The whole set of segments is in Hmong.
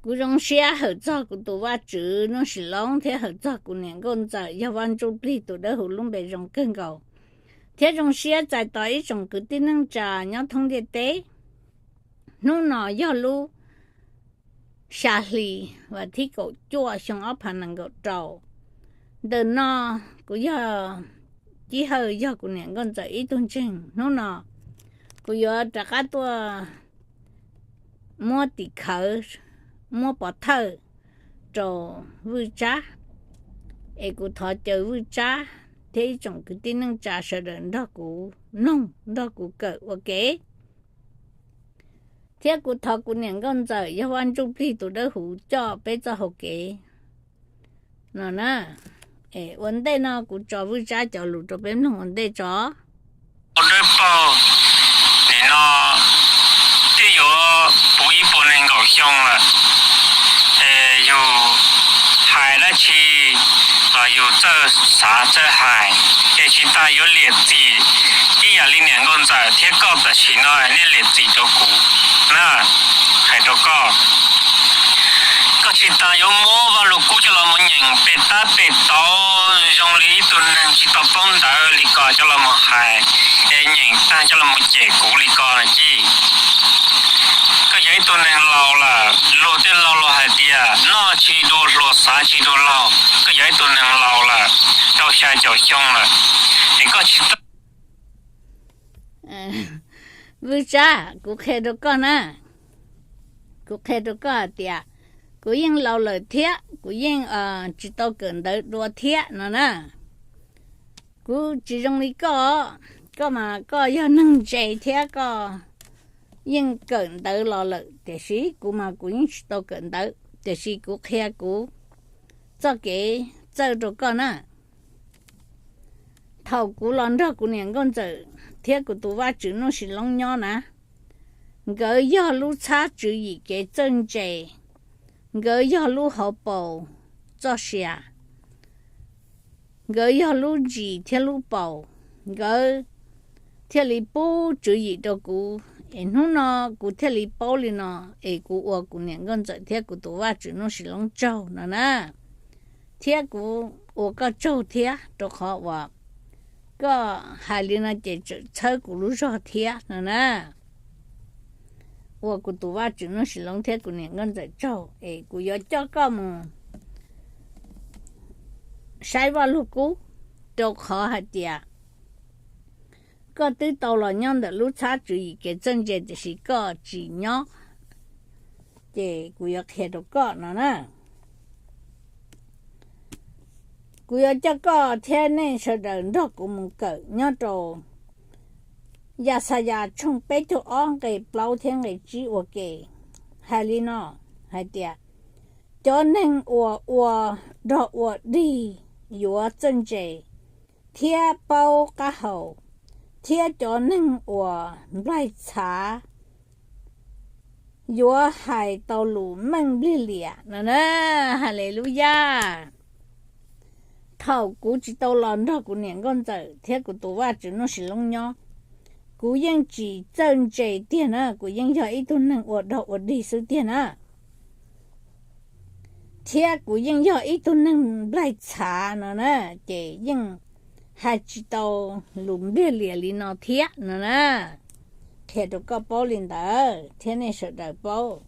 Kuv zoo siab hawm txog kuv tus Vajtswv Nuj Sim Loob thiab hawm txog kuv niam nkauj ntxawm yog Vaj Ntsuj Plig tus dawb huv lub npe zoo kawg nkaus, thiab zoo siab txais tos ib tsoom kwv tij neej tsa nyob thoob ntiaj teb. Hnub no yog lub xya hli, vas thib kaum cuaj xyoo ob phav nees nkaum rau. Ntawm no kuv yog Cib Hawj, yog kuv niam nkauj ntxawm ib tug ntseeg. Hnub no kuv yuav rov qab tuaj muab tim khawv, muab pov thawj rau Vwj Tsab, es kuv thov caw Vwj Tsab thiab ib tsoom kwv tij neej tsa sawv daws nrog kuv mloog, nrog kuv kawm ua ke. Thiab kuv thov kuv niam nkauj ntxawm yog Vaj Ntsuj Plig tus dawb huv coj peb txoj hau kev no na. Ua ntej no kuv tso Vwj Tsab cov lus rau peb mloog ua ntej tso. Dawb paug, nim no twb yuav puv ib puas nees nkaum xyoo lawm, es yus hais dab tsi los yus txawj xav txawj hais, ces tsis tas yuav liam txim ib yam li niam nkauj ntxawm thiab koj tam sim no nej liam txim rau kuv na. Hais rau koj, koj tsis tas yuav muab Vaj Lug Kub coj los mus nyeem pem tab pem tauv zoo li ib tug neeg tsis tau paub ntawv li ko coj los mus hais, es nyeem tag coj los mus cem kuv li ko na Cib. Koj yog ib tug neeg laus lawm, luag tej laus luag hais tias noj tsis dua hluas xav tsis dua laug. Koj yog ib tug neeg laus lawm, rau xya caum xyoo lawm, es koj tsis tau Vwj Tsab, kuv qhia rau koj na, kuv qhia rau koj hais tias kuv yeej laus lawm thiab kuv yeej tsis tau kawm ntawv dua thiab no na. Kuv tsis zoo li koj, koj mas koj yog neeg ntse thiab koj yeej kawm ntawv los lawm, tiam sis kuv mas kuv yeej tsis tau kawm ntawv, tiam sis kuv qhia kuv txoj kev txawj rau koj na. Thaum kuv los nrog kuv niam nkauj ntxawm thiab kuv tus Vajtswv Nuj Sim Loob nyob na, nkawd yog lub txhab tswv yim kev txawj ntse, nkawd yog lub hauv paus txoj sia, nkawd yog lub ntsis thiab lub paus, nkawd thiaj li pub tswv yim rau kuv, es hnub no kuv thiaj li paub li no, es kuv ua kuv niam nkauj ntxawm thiab kuv tus Vajtswv Nuj Sim Loob tsaug no na, thiab kuv ua koj tsaug thiab, rau qhov uas koj hais li no ces tseem txhawb kuv lub zog thiab no na. Ua kuv tus Vajtswv Nuj Sim Loob thiab kuv niam nkauj ntxawm tsaug, es kuv yuav coj koj mus saib Vaj Lug Kub, rau qhov hais tias koj twb tau los nyob ntawm lub txhab tswv yim kev txawj ntse tiam sis koj tsis nyob, ces kuv yuav qhia rau koj no na. Kuv yuav coj koj thiab nej sawv daws nrog kuv mus kawm nyob rau Yaxayas tshooj peb caug ob nqe plaub thiab nqe tsib ua ke. Hais li no hais tias, cov neeg uas ua dog ua dig yuav txawj ntse thiab paub qab hau, thiab cov neeg uas nplaig txhav yuav hais tau lus meej npliag liam no na. Haleluyas. Thaum kuv tsis tau los nrog kuv niam nkauj ntxawm thiab kuv tus Vajtswv Nuj Sim Loob nyob, kuv yeej tsis txawj ntse tiag na, kuv yeej yog ib tug neeg ua dog ua dig xwb tiag na, thiab kuv yeej yog ib tug neeg nplaig txhav no na, ces yeej hais tsis tau lus npliag liam li no thiab no na. Qhia rau koj paub li ntawd thiab nej sawv daws paub.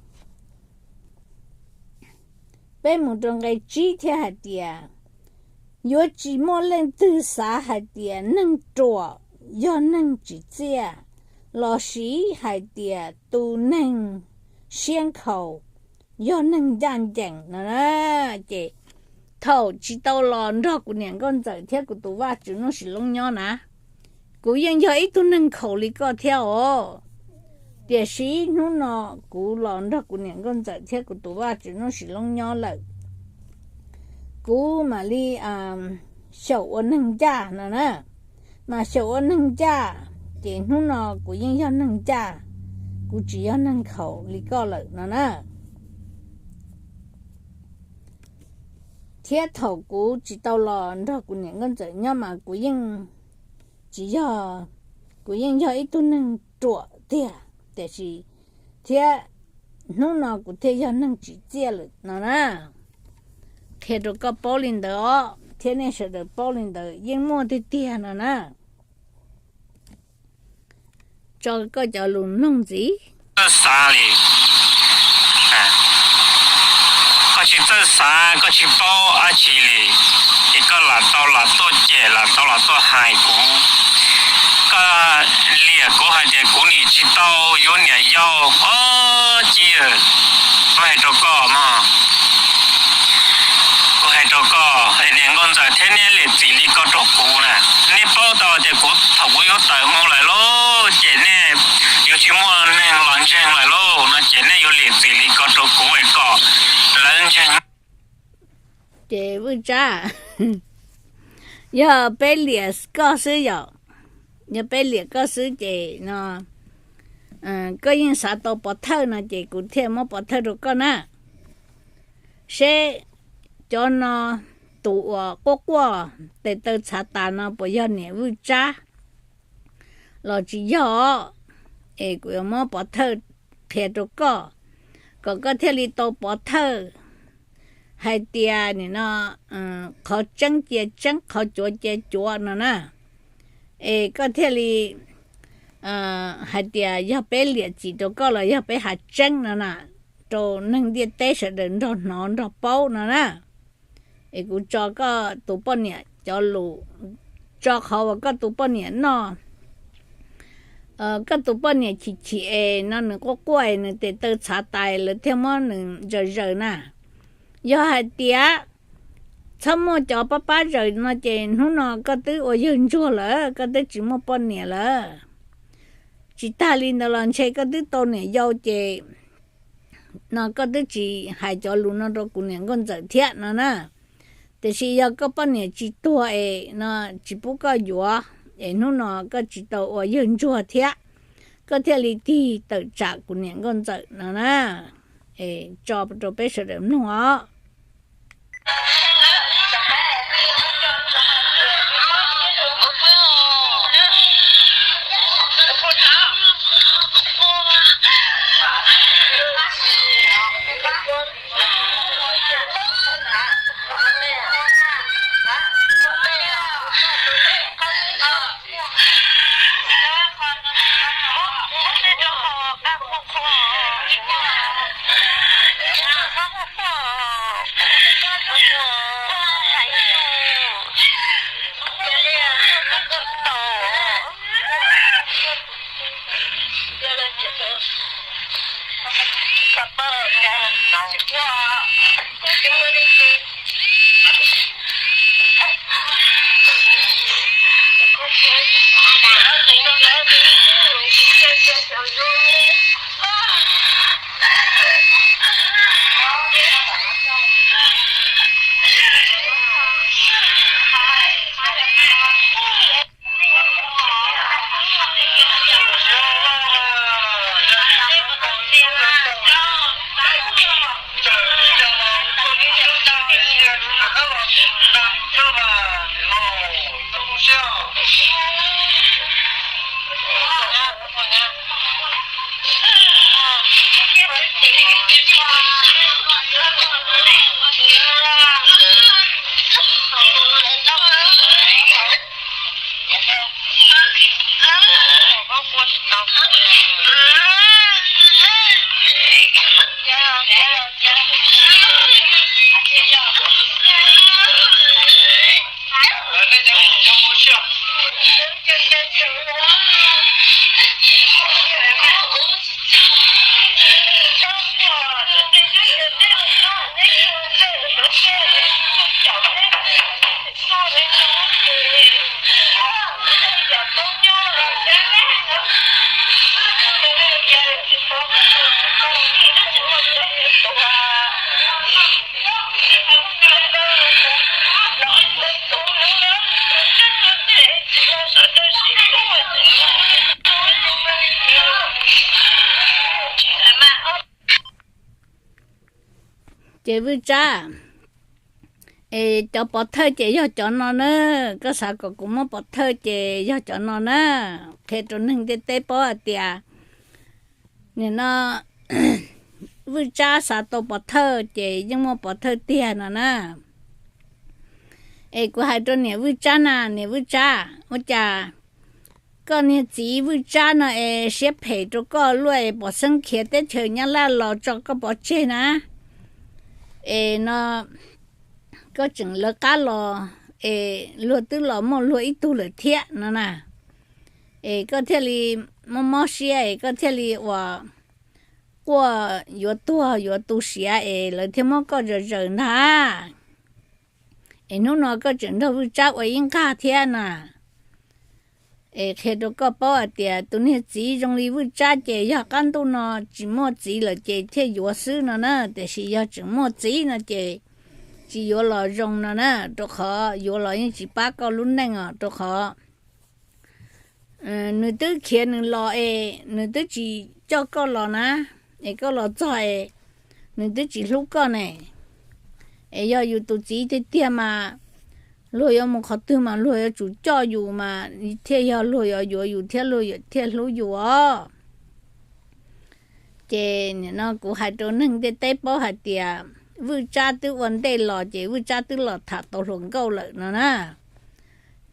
Peb mus rau nqe tsib thiab hais tias, yuav tsis muaj leej twg xav hais tias neeg ruam yog neeg tsim txiaj, lossis hais tias tus neeg siab nkhaus yog neeg ncaj ncees no na. Ces thaum tsis tau los nrog kuv niam nkauj ntxawm thiab kuv tus Vajtswv Nuj Sim Loob nyob na, kuv yeej yog ib tug neeg nkhaus li koj thiab os. Tiam sis hnub no kuv los nrog kuv niam nkauj ntxawm thiab kuv tus Vajtswv Nuj Sim Loob nyob lawm, kuv mam li xyaum ua neeg ncaj no na. Mas xyaum ua neeg ncaj, ces hnub no kuv yeej yog neeg ncaj, kuv tsis yog neeg nkhaus li koj lawm no na. Thiab thaum kuv tsis tau los nrog kuv niam nkauj ntxawm nyob mas kuv yeej tsis yog, kuv yeej yog ib tug neeg ruam tiag, tiam sis thiab hnub no kuv thiaj yog neeg tsim txiaj lawm no na. Qhia rau koj paub li ntawd os, thiab nej sawv daws paub li ntawd yeej muaj tiag tiag no na. Tso koj cov lus mloog ntxiv. Txawj xav li, koj tsis txawj xav, koj tsis paub dab tsi li, ces koj lam tau lam tuaj cem, lam tau lam tuaj hais kuv. Koj liam kuv hais tias kuv nim tsis tau yuav niam yau. Os, ci, kuv hais rau koj mog, kuv hais rau koj, niam nkauj ntxawm thiab neb liam txim li ko rau kuv na. Neb paub tau tias kuv thaum kuv yuav tawm mus lawm lauj, ces nej yuav tsis muaj neeg los ntseeg lawm lauj no, ces nej yuav liam txim li ko rau kuv es kom lawv ntseeg. Ces Vwj Tsab, yog peb liam koj xwb yom, yog peb liam koj xwb ces no koj yeej xav tau pov thawj no ces kuv thiaj muab pov thawj rau koj na. Seb cov no, tus uas quaj quaj tes taw txhav tas no puas yog niam Vwj Tsab los tsis yog? Es kuv yuav muab pov thawj qhia rau koj, kom koj thiaj li tau pov thawj hais tias nim no qhov tseeb cia tseeb, qhov cuav cia cuav no na. Es koj thiaj li hais tias yog peb liam txim rau koj los yog peb hais tseeb no na, rau neeg ntiaj teb sawv daws nrog hnov nrog paub no na. Es kuv tso koj tus poj niam cov lus, tso qhov uas koj tus poj niam noj, koj tus poj niam chim chim es no nws quaj quaj es nws tes taw txhav tas lawv thiaj muab nws zaws zaws na. Yog hais tias txhob muaj cov pab pab zaws no ces hnub no koj twb ua yawg ntsuag lawm, koj twb tsis muaj poj niam lawm. Tsis tag li ntawd los ntshe koj twb tau niam yau ces no koj twb tsis hais cov lus no rau kuv niam nkauj ntxawm thiab no na. Tiam sis yog koj poj niam tsis tuag es no tsis pub koj yuav, es hnub no koj tsis tau ua yawg ntsuag thiab, koj thiaj li tig tawm tsam kuv niam nkauj ntxawm no na. Es tso rau peb sawv daws mloog os. Ces Vwj Tsab, es cov pov thawj ces yog cov no na, koj xav kom kuv muab pov thawj ces yog cov no na, qhia rau neeg ntiaj teb paub hais tias nim no Vwj Tsab xav tau pov thawj ces yeej muaj pov thawj tiag no na. Es kuv hais rau niam Vwj Tsab na, niam Vwj Tsab, ua cas koj niag txiv Vwj Tsab no es siab phem rau koj luaj es pom xeeb khiav teb chaws Nyab Laj los tso koj pov tseg na? Es no koj tseem lawv qab los, es luag twb los muaj luag ib tug lawm thiab no na. Es koj thiaj li mob mob siab es koj thiaj li ua quaj yuav tuag yuav tu siav es lawv thiaj muab koj zaws zaws ntag. Es hnub no koj tseem nrog Vwj Tsab ua ib nqag thiab na. Es qhia rau koj paub hais tias tus niag txiv zoo li Vwj Tsab ces yog qab ntuj no tsis muaj txiv lawm ces thiaj yuav xwb no na, tiam sis yog tseem muaj txiv no ces tsis yuav los zoo no na, rau qhov yuav los yeej tsis pab koj lub neej os, rau qhov nws twb khiav nws los es nws twb tsis coj koj los na, es koj los txog es nws twb tsis hlub koj ne. Es yog yus tus txiv tiag tiag mas luag yuav mus qhov twg mas luag yuav tsum coj yus mas thiaj yog luag yuav yuav yus thiab luag thiaj hlub yus os. Ces nim no kuv hais rau neeg ntiaj teb paub hais tias Vwj Tsab twb ua ntej los ces Vwj Tsab twb los tham tau hluas nkauj lawm no na.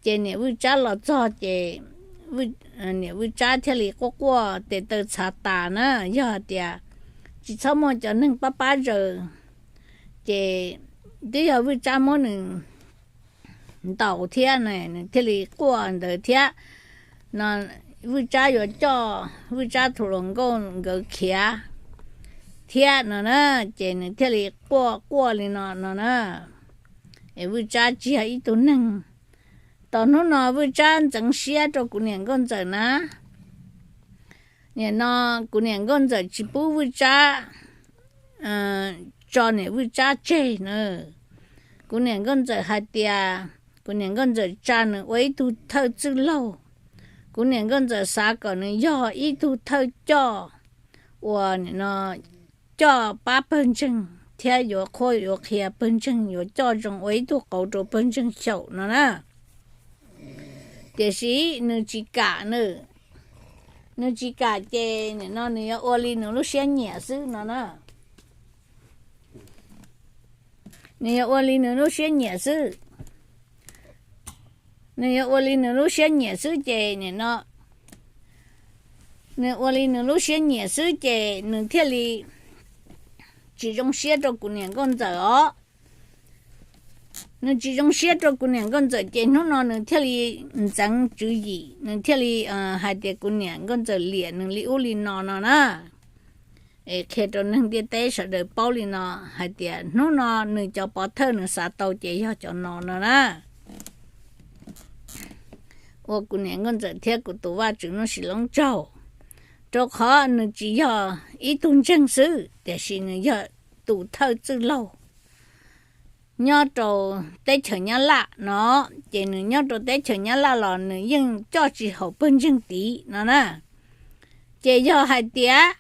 Ces niam Vwj Tsab los txog ces niam Vwj Tsab thiaj li quaj quaj tes taw txhav tas na, yog hais tias tsis txhob muaj cov neeg pab pab zaws ces twb yog Vwj Tsab muab nws ntaus thiab, nws thiaj li quaj ntawd thiab no. Vwj Tsab yuav coj Vwj Tsab tus hluas nkauj nkawd khiav thiab no na, ces nws thiaj li quaj quaj li no no na. Es Vwj Tsab tsis yog ib tug neeg. Thaum hnub no Vwj Tsab ntxeev siab rau kuv niam Nkauj Ntxawm na. Nim no kuv niam Nkauj Ntxawm tsis pub Vwj Tsab tso niam Vwj Tsab tseg na. Kuv niam Nkauj Ntxawm hais tias kuv niam Nkauj Ntxawm tsa nws ua ib tug thawj txwj laug. Kuv niam Nkauj Ntxawm xav kom nws yog ib tug thawj coj uas nim no coj pab pawg ntseeg thiab yuav qhuab yuav qhia pawg ntseeg, yuav coj zoo ua ib tug qauv rau pawg ntseeg xyaum no na. Tiam sis nws tsis kam, nws tsis kam ces nim no nws yuav ua li nws lub siab nyiam xwb no na. Nws yuav ua li nws lub siab nyiam xwb. Nws yuav ua li nws lub siab nyiam xwb ces nim no nws ua li nws lub siab nyiam xwb ces nws thiaj li tsis zoo siab rau kuv niam Nkauj Ntxawm os. Nws tsis zoo siab rau kuv niam Nkauj Ntxawm ces hnub no nws thiaj li ntxeev tswv yim, nws thiaj li hais tias kuv niam Nkauj Ntxawm liam nws li ub li no no na. Es qhia rau neeg ntiaj teb sawv daws paub li no hais tias hnub no nws cov pov thawj nws xav tau ces yog cov no no na. Ua kuv niam Nkauj Ntxawm thiab kuv tus Vajtswv Nuj Sis Loob tsaug, rau qhov nws tsis yog ib tug ntseeg xwb, tiam sis nws yog tus thawj txwj laug nyob rau teb chaws Nyab Laj no. Ces nws nyob rau teb chaws Nyab Laj los nws yeej coj tsis haum pawg ntseeg tid no na. Ces yog hais tias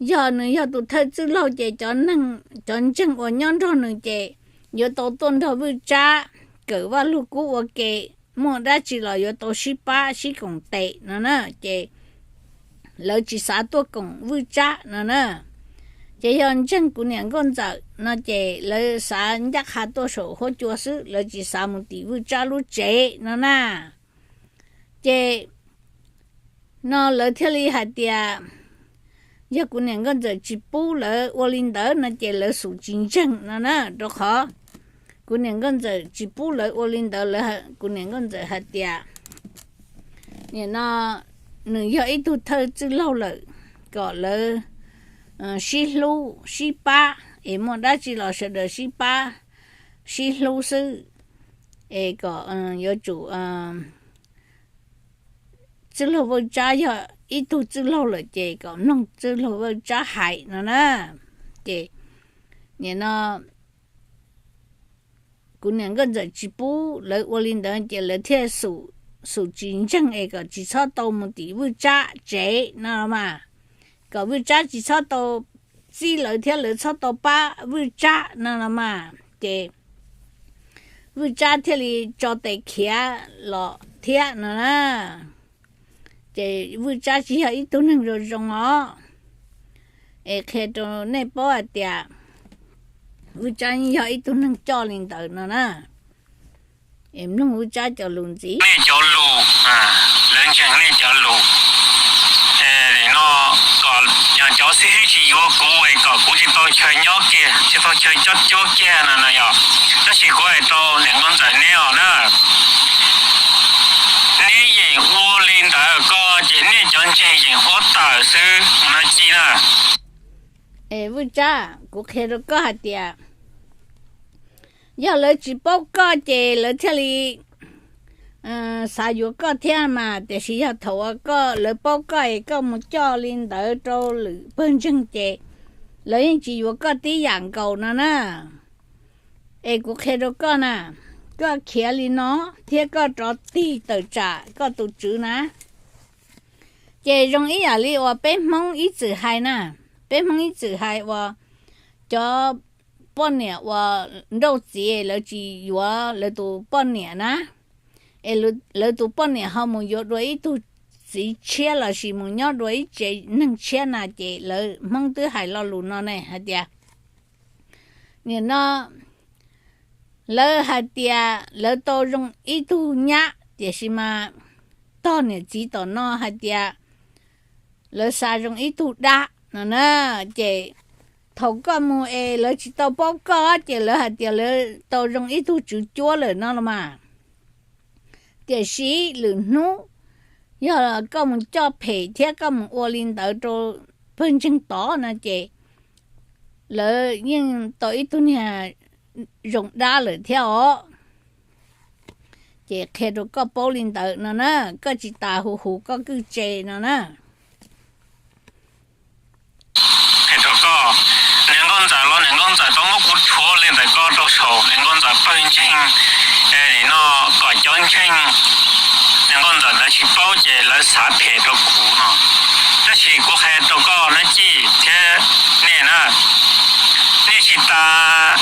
yog nws yog tus thawj txwj laug ces cov neeg, cov ntseeg uas nyob nrog nws ces yuav tau tuaj nrog Vwj Tsab kawm Vaj Lug Kub ua ke, muaj dab tsi los yuav tau sib pab sib koom tes no na. Ces lawv tsis xav tuaj koom Vwj Tsab no na. Ces yog ntseeg kuv niam Nkauj Ntxawm no ces lawv xav ncaj qha tuaj saum huab cua xwb, lawv tsis xav mus tim Vwj Tsab lub tsev no na. Ces no lawv thiaj li hais tias yog kuv niam Nkauj Ntxawm tsis pub lawv ua li ntawd no ces lawv xum tsis ntseeg no na, rau qhov kuv niam Nkauj Ntxawm tsis pub lawv ua li ntawd, lawv, kuv niam Nkauj Ntxawm hais tias nim no nws yog ib tug thawj txwj laug lawm, kom lawv sib hlub sib pab, es muaj dab tsi los sawv daws sib pab sib hlub xwb, es kom yuav tsum txwj laug Vwj Tsab yog ib tug txwj laug lawm ces kom mloog txwj laug Vwj Tsab hais no na. Ces nim no kuv niam Nkauj Ntxawm tsis pub lawv ua li ntawd ces lawv thiaj xum tsis ntseeg es kom tsis txhob tau mus tim Vwj Tsab tsev no los mas, kom Vwj Tsab tsis txhob tau txib lawv thiab lawv txhob tau pab Vwj Tsab no los mas. Ces Vwj Tsab thiaj li tso tes khiav los thiab no na. Ces Vwj Tsab tsis yog ib tug neeg zoo zoo os. Es qhia rau nej paub hais tias Vwj Tsab yog ib tug neeg coj li ntawd no na. Es mloog Vwj Tsab cov lus ntxiv. Nej cov lus, lawv ntseeg nej cov lus. No, kom cov xib hwb tsis yuav kuv es kom kuv tsis tau chaw nyob kiag, tsis tau chaw cob cuab kiag no no yog. Tab sis kuv hais rau niam nkauj ntxawm neb os na, neb yeem ua li ntawd koj ces nej cov ntseeg yeem huab tawm xwb no ci na. Es Vwj Tsab, kuv qhia rau koj hais tias yog lawv tsis paub koj ces lawv thiaj li xav yuav koj thiab mas, tiam sis yog thaum uas koj, lawv paub koj es koj mus coj li ntawd rau lwm pawg ntseeg ces lawv yeej tsis yuav koj tib yam nkaus no na. Es kuv qhia rau koj na, koj khiav li no thiab koj rov tig tawm tsam koj tus tswv na. Ces zoo ib yam li uas peb Hmoob ib txwm hais na, peb Hmoob ib txwm hais uas cov poj niam uas nrauj txiv lawv tsis yuav lawv tus poj niam na, es lawv tus poj niam ho mus yuav dua ib tug txiv tshiab lossis mus nyob dua ib tsev neeg tshiab na, ces lawv Hmoob twb hais lo lus no ne hais tias, nim no lawv hais tias lawv tau zoo ib tug nyab, tiam sis mas tog niam txiv tom no hais tias lawv xa zoo ib tug dab no na. Ces thaum koj mus es lawv tsis tau paub koj ces lawv hais tias lawv tau zoo ib tug tswv cuab lawm no los mas. Tiam sis lwm hnub yog koj mus coj phem thiab koj mus ua li ntawd rau pawg ntseeg tod no ces lawv yeej tau ib tug niag zoo dab lawm thiab os. Ces qhia rau koj paub li ntawd no na, koj tsis tas hu hu koj kwj tse no na. Qhia rau koj, niam nkauj ntxawm los niam nkauj ntxawm tau muab kuv rhuav li ntawm koj rau saum niam nkauj ntxawm pawg ntseeg, no kom cov ntseeg niam nkauj ntxawm lawv tsis paub ces lawv xav phem rau kuv no. Tab sis kuv qhia rau koj na Cij thiab nej na, nej tsis tas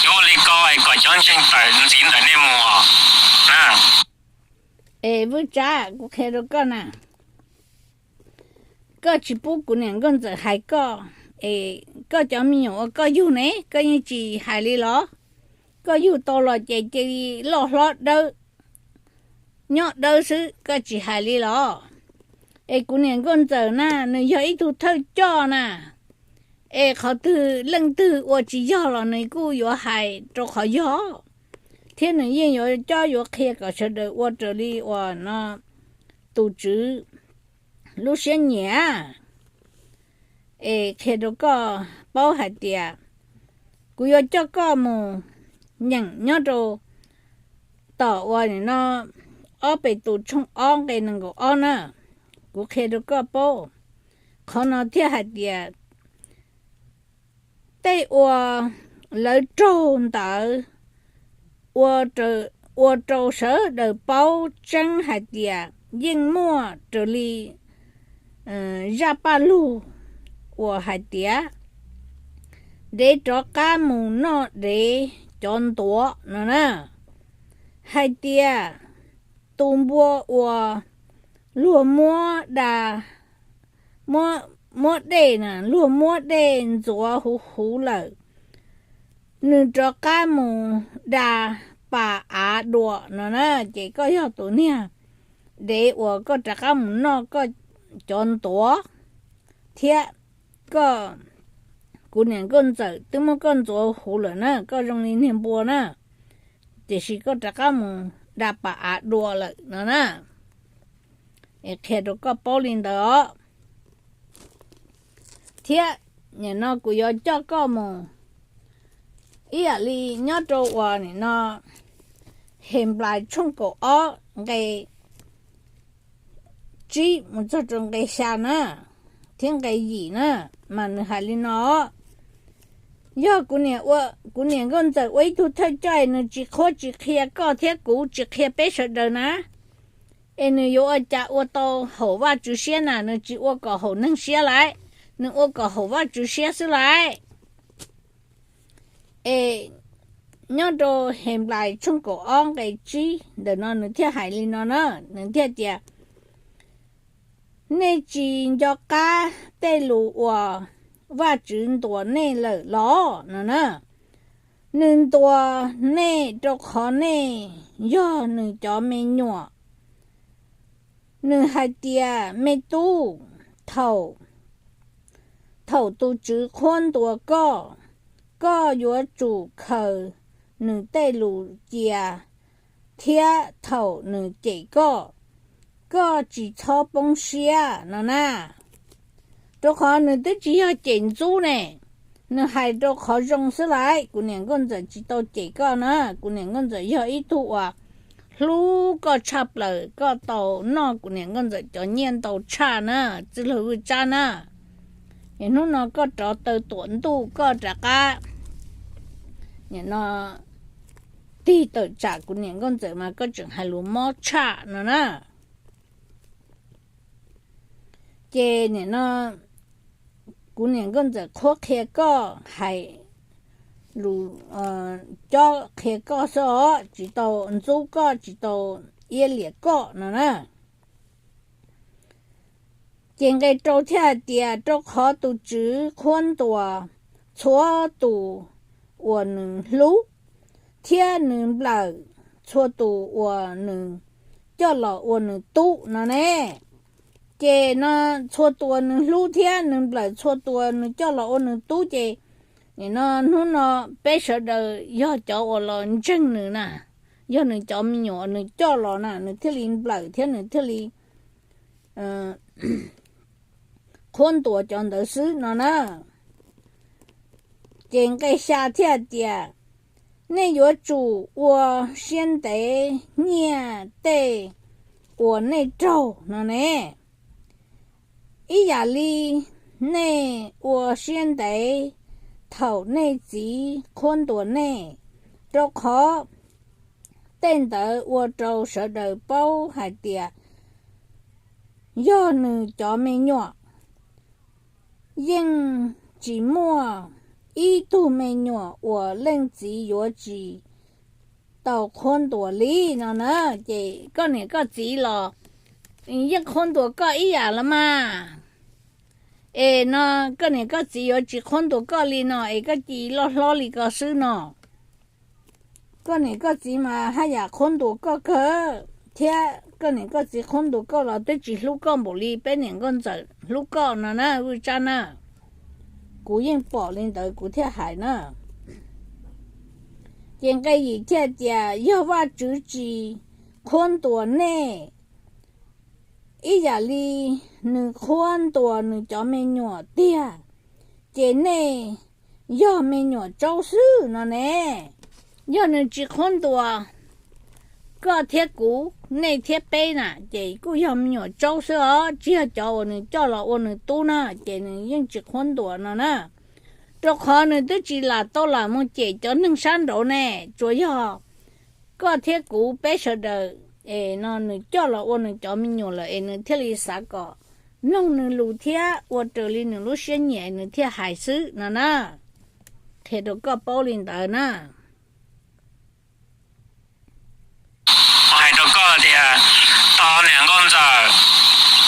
yuav ua li ko es kom cov ntseeg tawm ntxiv ntawm nej mus na. Es Vwj Tsab, kuv qhia rau koj na, koj tsis pub kuv niam nkauj ntxawm hais koj, es koj cov me nyuam uas koj yug ne koj yeej tsis hais li los? Koj yug tau los ces cia li loj hlob dawb, nyob dawb xwb koj tsis hais li los? Es kuv niam nkauj ntxawm na nws yog ib tug thawj coj na, es qhov twg leej twg ua tsis yog los nws kuj yuav hais rau qhov yog, thiab nws yeej yuav cob yuav qhia kom sawv daws ua raws li uas no tus tswv lub siab nyiam. Es qhia rau koj paub hais tias kuv yuav coj koj mus nyeem nyob rau tom uas nim no ob Petus tshooj ob nqe nees nkaum ob na. Kuv qhia rau koj paub qhov no thiaj hais tias tej uas lawv raug ntawd ua rau sawv daws paub tseeb hais tias yeej muaj raws li zaj paj lug uas hais tias dev rov qab mus noj dev cov ntuav no na, hais tias tus npua uas luag muab da, muab dej na, luag muab dej ntxuav huv huv lawm, nws rov qab mus da pas av dua no na, ces koj yog tus niag dev uas koj rov qab mus noj koj cov ntuav thiab. Koj, kuv niam nkauj ntxawm twb muab koj ntxuav huv lawm na, koj zoo li niag npua na, tiam sis koj rov qab mus da pas av dua lawm no na. Es qhia rau koj paub li ntawd os. Thiab nim no kuv yuav coj koj mus ib yam li nyob rau uas nim no Henplais tshooj kaum ob nqe tsib mus txog rau nqe xya na, thiab nqe yim na, mas nws hais li no: Yog kuv niam nkauj ntxawm ua ib tug thawj coj es nws tsis qhuab tsis qhia koj thiab kuv, tsis qhia peb sawv daws na, es nws yuav ua cas ua tau haum Vajtswv siab na? Nws tsis ua kom haum neeg siab lawm, nws ua kom haum Vajtswv siab xwb lawm. Es nyob rau Henplais tshooj kaum ob nqe tsib ntawm no nws thiaj hais li no na, nws thiaj tias: Nej tsis nco qab tej lus uas Vajtswv ntuas nej lawm los? No na, nws ntuas nej rau qhov nej yog nws cov me nyuam. Nws hais tias, Me tub, thaum, thaum tus Tswv qhuab ntuas koj, koj yuav tsum khaws nws tej lus cia, thiab thaum nws cem koj, koj tsis txhob poob siab no na. Rau qhov nws twb tsis yog cem ntxub ne, nws hais rau qhov zoo xwb lauj. Kuv niam nkauj ntxawm tsis tau cem koj na, kuv niam nkauj ntxawm yog ib tug uas hlub koj tshaj plaws, koj tau noj kuv niam nkauj ntxawm cov nyiaj ntau tshaj na, txwj laug Vwj Tsab na. Es hnub no koj rov taw tuam ntuj koj rov qab, nim no tig tawm tsam kuv niam nkauj ntxawm mas koj tseem hais lus mob tshaj no na. Ces nim no kuv niam nkauj ntxawm qhuab qhia koj, hais lus cob qhia koj xwb os, tsis tau ntxub koj, tsis tau iab liam koj no na. Ces nqe rau thiaj hais tias, Rau qhov tus Tswv qhuab ntuas txhua tus uas nws hlub, thiab nws nplawm txhua tus uas nws coj los ua nws tub no ne. Ces no txhua tus uas nws hlub thiab nws nplawm txhua tus uas nws coj los ua nws tub, ces nim no hnub no peb sawv daws yog cov uas los ntseeg nws na, yog nws cov me nyuam uas nws coj los na, nws thiaj li nplawm thiab nws thiaj li qhuab ntuas cov ntawd xwb no na. Ces nqe xya thiaj hais tias, Nej yuav tsum ua siab ntev nyiaj tej uas nej raug no ne, ib yam li nej ua siab ntev thaum nej txiv qhuab ntuas nej, rau qhov tej ntawd ua rau sawv daws paub hais tias yog nws cov me nyuam. Yeej tsis muaj ib tug me nyuam uas leej txiv yuav tsis tau qhuab ntuas li no na. Ces koj niam koj txiv los yeej qhuab ntuas koj ib yam los mas. Es no koj niam koj txiv yuav tsis qhuab ntuas koj li no es koj cia li loj hlob li ko xwb no. Koj niam koj txiv mas haj yam qhuab ntuas koj kawg, thiab koj niam koj txiv qhuab ntuas koj los twb tsis hlub koj npaum li peb niam nkauj ntxawm hlub koj no na Vwj Tsab na. Kuv yeej pom li ntawd kuv thiaj hais na. Ces nqe yim thiaj tias, Yog Vajtswv tsis qhuab ntuas nej ib yam li nws qhuab ntuas nws cov me nyuam tiag, ces nej yog me nyuam tsaub xwb no ne. Yog nws tsis qhuab ntuas koj thiab kuv, nej thiab peb na, ces kuj yog me nyuam tsaub xwb os, tsis yog cov uas nws coj los ua nws tub na, ces nws yeej tsis qhuab ntuas no na. Rau qhov nws twb tsis lam tau lam mus cem cov neeg sab nraud ne, tsuas yog koj thiab kuv peb sawv daws es no nws coj los ua nws cov me nyuam lawm es nws thiaj li xav kom mloog nws lus thiab ua raws li nws lub siab nyiam nws thiaj hais xwb no na. Qhia rau koj paub li ntawd na. Hais rau koj tias, tos niam nkauj ntxawm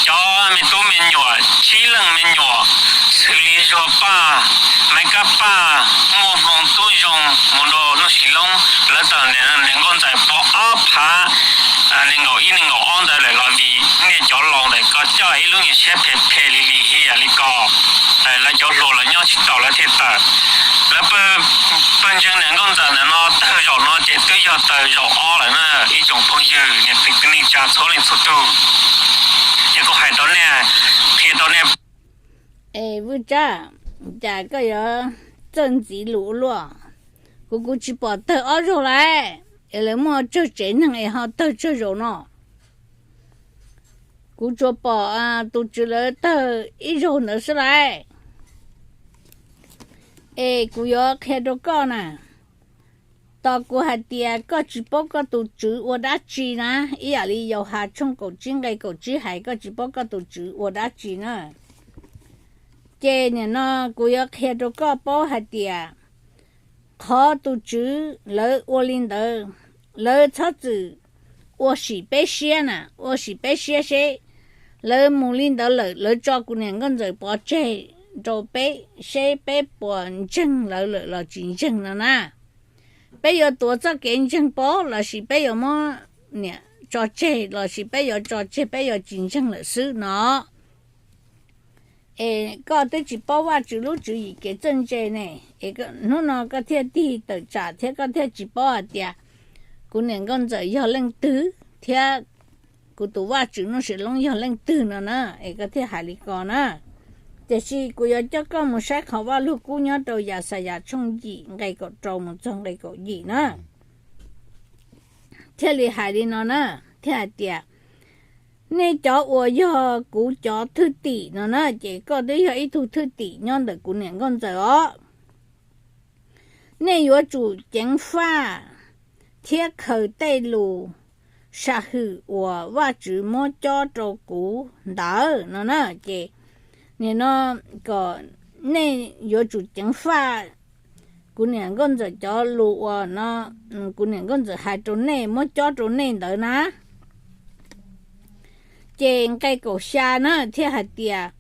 cov me tub me nyuam tsib leej me nyuam xws li Zuag Paj, Maiv Kab Paj, Muaj Hmoo Tub Zoo mus rau Nuj Sis Loob, lawv tawm niam nkauj ntxawm pov ob phav nees nkaum ib nees nkaum ob ntawd lawm los vim nej cov laus ntawm ko coj ib lub nyuag siab phem phem li li ib yam li ko. Lawv cov hluas los nyob tsis taus lawv thiaj tawm. Lawv pawg ntseeg niam nkauj ntxawm ntawm no tawg zaum no ces twb yog tawg zaum ob lawm na ib tsoom phooj ywg niam txiv kwv tij neej tsa txhua leej txhua tug. Ces kuv hais rau nej, qhia rau nej. Es Vwj Tsab, cas koj yuav txawj ntxiv lus ua luaj? Kuv, kuv tsis pom tawg ob zaug lauj, es lawv muaj tsawg tsev neeg es ho tawg tsawg zaum no? Kuv tsuas pom tus tswv lawv tawg ib zaug ntawd xwb lauj. Es kuv yuav qhia rau koj na, tos kuv hais tias koj tsis paub koj tus tswv ua dab tsi na, ib yam li Yauhas tshooj kaum tsib nqe kaum tsib hais koj tsis paub koj tus tswv ua dab tsi na. Ces nim no kuv yuav qhia rau koj paub hais tias qhov tus tswv lawv ua li ntawd, lawv txhob txwm ua sim peb siab na, ua sim peb siab seb Lawv mus li ntawd lawm, lawv tso kuv niam nkauj ntxawm pov tseg rau peb seb peb puas ntseeg lawv lawm los tsis ntseeg no na. Peb yuav tuav txoj kev ntseeg pov lossis peb yuav muab niam tso tseg, lossis peb yuav tso tseg, peb yuav tsis ntseeg lawm xwb no. Es koj twb tsis paub Vajtswv lub tswv yim kev txawj ntse ne, es hnub no koj thiaj tig tawm tsam thiab koj thiaj tsis paub hais tias kuv niam nkauj ntxawm yog leej twg thiab kuv tus Vajtswv Nuj Sim Loob yog leej twg no na, es koj thiaj hais li ko na. Tiam sis kuv yuav coj koj mus saib qhov Vajluskub nyob rau Yaxayas tshooj yim nqe kaum rau mus txog nqe kaum yim na. Thiaj li hais li no na, thiaj hais tias, nej cov uas yog kuv cov thwj tim no na, ces koj twb yog ib tug thwj tim nyob ntawm kuv niam nkauj ntxawm os. Nej yuav tsum ceev faj thiab khaws tej lus sam hwm uas Vajtswv muab cob rau kuv ntawd no na. Ces nim no kom nej yuav tsum ceev faj kuv niam nkauj ntxawm cov lus uas no, kuv niam nkauj ntxawm hais rau nej muab cob rau nej ntawd na. Ces nqe kaum xya na thiaj hais tias,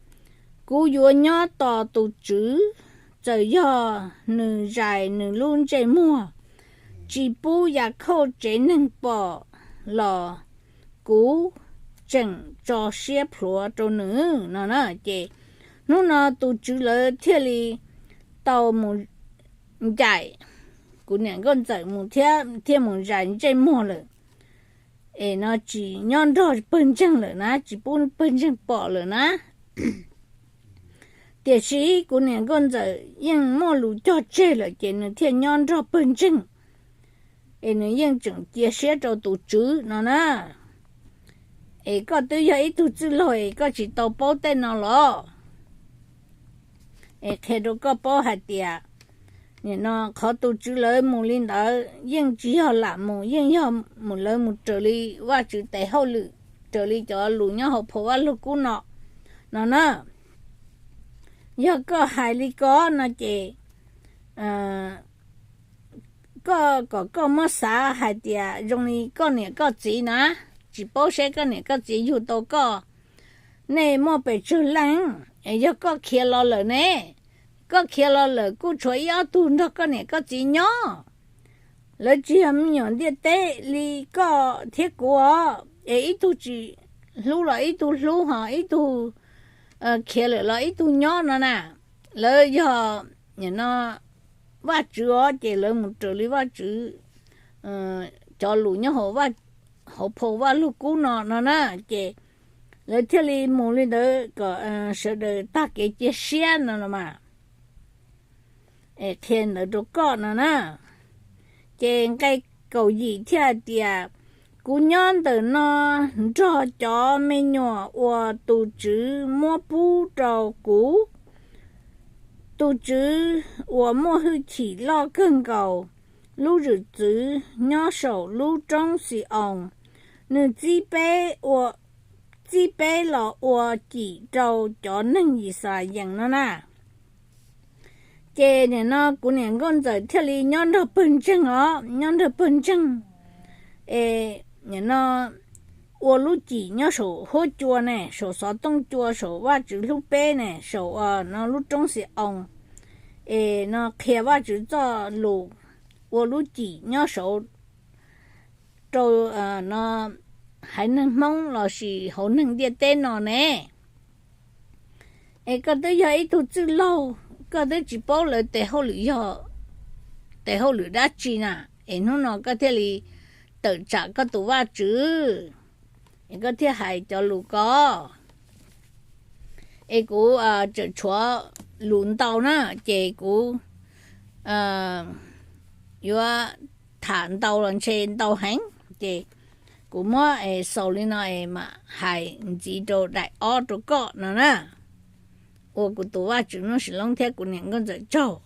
kuv yuav nyob tos tus Tswv, txawm yog nws zais nws lub ntsej muag tsis pub Yakhauj tsev neeg pom los kuv tseem tso siab plhuav rau nws no na. Ces hnub no tus Tswv lawv thiaj li tau mus ncaim kuv niam nkauj ntxawm mus thiab thiaj mus zais ntsej muag lawm, es no tsis nyob nrog pawg ntseeg lawm na, tsis pub pawg ntseeg pom lawm na. Tiam sis kuv niam nkauj ntxawm yeej muaj lus cog tseg lawm ces nws thiaj nyob nrog pawg ntseeg, es nws yeej tseem cia siab rau tus Tswv no na. Es koj twb yog ib tug txwj laug es koj tsis tau paub tej no los? Es qhia rau koj paub hais tias, nim no qhov tus Tswv lawv mus li ntawd yeej tsis yog lam mus, yeej yog mus lawv mus raws li Vajtswv tes hauj lwm, raws li cov lus nyob hauv phau Vajluskub no, no na. Yog koj hais li ko no ces koj kom koj muab xav hais tias zoo li koj niam koj txiv na, tsis paub seb koj niam koj txiv yug tau koj, nej muaj pes tsawg leej, es yog koj khiav los lawm ne, koj khiav los lawm kuj tshuav ib ob tug nrog koj niam koj txiv nyob. Lawv tsis yog me nyuam ntiaj teb li koj thiab kuv os, es ib tug tsis hlub los ib tug hlub, ho ib tug khiav lawm los ib tug nyob no na. Lawv yog no Vajtswv os, ces lawv mus raws li Vajtswv cov lus nyob hauv phau Vajluskub no no na, ces lawv thiaj li mus li ntawd kom sawv daws tag kev cia siab no los mas. Es qhia ntawd rau koj no na. Ces nqe kaum yim thiaj hais tias, kuv nyob ntawm no nrog cov me nyuam uas tus Tswv muab pub rau kuv. Tus Tswv uas muaj hwj chim loj kawg nkaus, lub zwm txwv nyob saum lub roob Xi-oos, nws txib peb ua, txib peb los ua cim rau cov neeg Yixalayees no na. Ces nim no kuv niam nkauj ntxawm thiaj li nyob nrog pawg ntseeg os, nyob nrog pawg ntseeg, es nim no ua lub cim nyob saum huab cua ne, saum xov tooj cua, saum Vajtswv hlub peb ne, saum no lub roob Xi-oos, es no qhia Vajtswv txoj lus, ua lub cim nyob saud rau no haiv neeg Hmoob lossis hauv neeg ntiaj teb no ne. Es koj twb yog ib tug txwj laug, koj twb tsis paub lawv tes hauj lwm yog tes hauj lwm dab tsi na, es hnub no koj thiaj li tawm tsam koj tus Vajtswv, es koj thiaj hais cov lus ko. Es kuv tseem tshuav lus ntau na, ces kuv yuav tham ntau los ntshe ntau heev, ces kuv muab xaus li no es mam hais ntxiv rau daim ob rau koj no na. Ua kuv tus Vajtswv Nuj Sim Loob thiab kuv niam nkauj ntxawm tsaug.